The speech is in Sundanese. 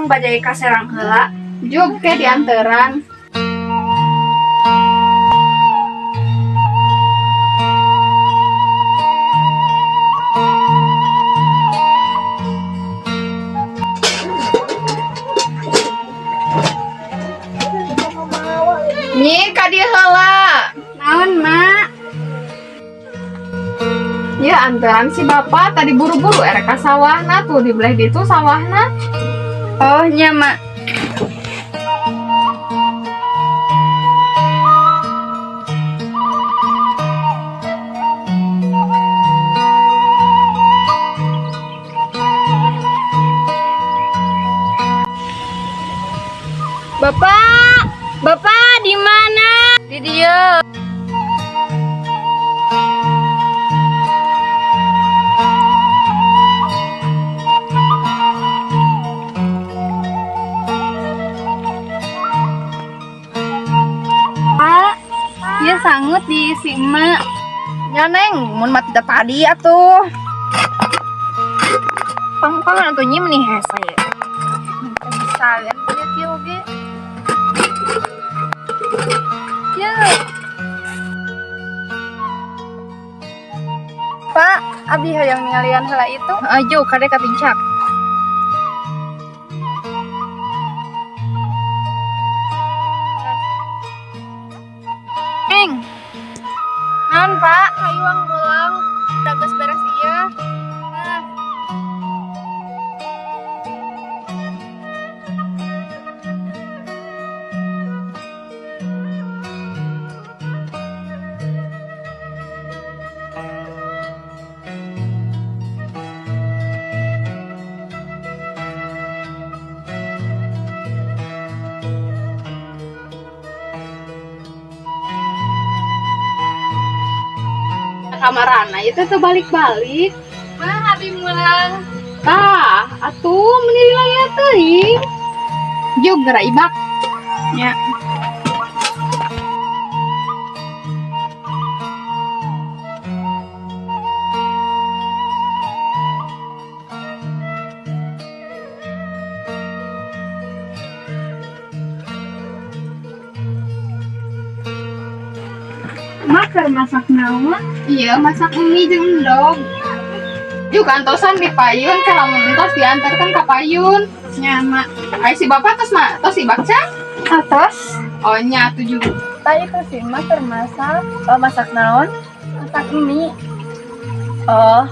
Urang bajai ka Serang heula. Jug ke dianteran. Nyi ka dieu heula. Naon, Mak? Ya anteran si bapak tadi buru-buru erek ka sawahna tuh di belah ditu sawahna. Oh, nya, Mak. Bapak, Bapak di mana? Di dieu. Pak, ya sangut diisi emak. Nya neng, mun mati teh tadi atuh. Pangpangan atuh nyi meni hese. Bisa punya kieu oge. Ya. Pak, abi hayang ningalian heula itu. Heeh, jauh kade ka pincak. Neng. Naon, Pak? Hayuang mulang. Udah geus beres ieu. Nah. Kamarana itu tuh balik-balik. Mah, abi mulang. Tah, atuh meni lila teuing. Jug geura ibak. Ya. Mak keur masak naon? Iya, masak mie jeung endog. Jug antosan di payun ke lamun entos diantarkan ka payun. Nya, Mak. Ai si bapak tos ma tos ibak can? Atos. Oh nya atuh jug. Tah itu sih mak keur masak. Oh, masak naon? Masak mie. Oh.